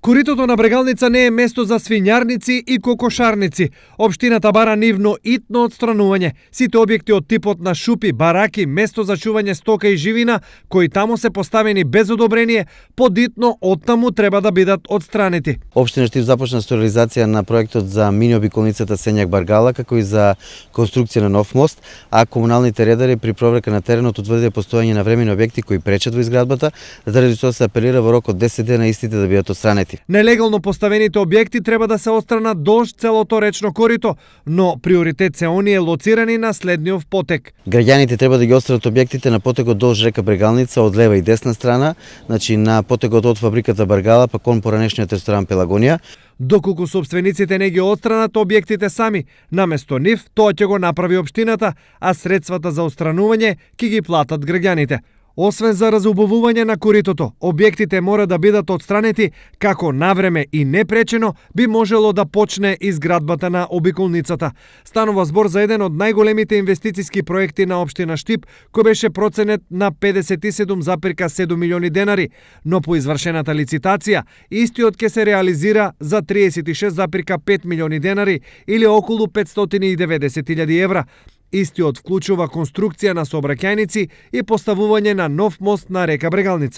Коритото на Брегалница не е место за свињарници и кокошарници. Општината бара нивно итно отстранување. Сите објекти од типот на шупи, бараки, место за чување стока и живина, кои таму се поставени без одобрение, подитно оттаму треба да бидат отстранети. Општина Штип започна со реализација на проектот за мини обиколницата Сењак-Баргала, како и за конструкција на нов мост, а комуналните редари при проверка на теренот утврдија постојање на времени објекти кои пречат во изградбата, заради што се апелира во рок од 10 дена истите да бидат отстранети. Нелегално поставените објекти треба да се отстранат долж целото речно корито, но приоритет се оние лоцирани на следниот потек. Граѓаните треба да ги отстранат објектите на потекот долж река Брегалница од лева и десна страна, значи на потекот од фабриката Баргала па кон поранешниот ресторан Пелагонија. Доколку собствениците не ги отстранат објектите сами, наместо нив тоа ќе го направи општината, а средствата за отстранување ќе ги платат граѓаните. Освен за разубавување на коритото, објектите мора да бидат отстранети како навреме и непречено би можело да почне изградбата на обиколницата. Станува збор за еден од најголемите инвестициски проекти на општина Штип, кој беше проценет на 57,7 милиони денари, но по извршената лицитација, истиот ќе се реализира за 36,5 милиони денари или околу 590.000 евра. Истиот вклучува конструкција на сообраќајници и поставување на нов мост на река Брегалница.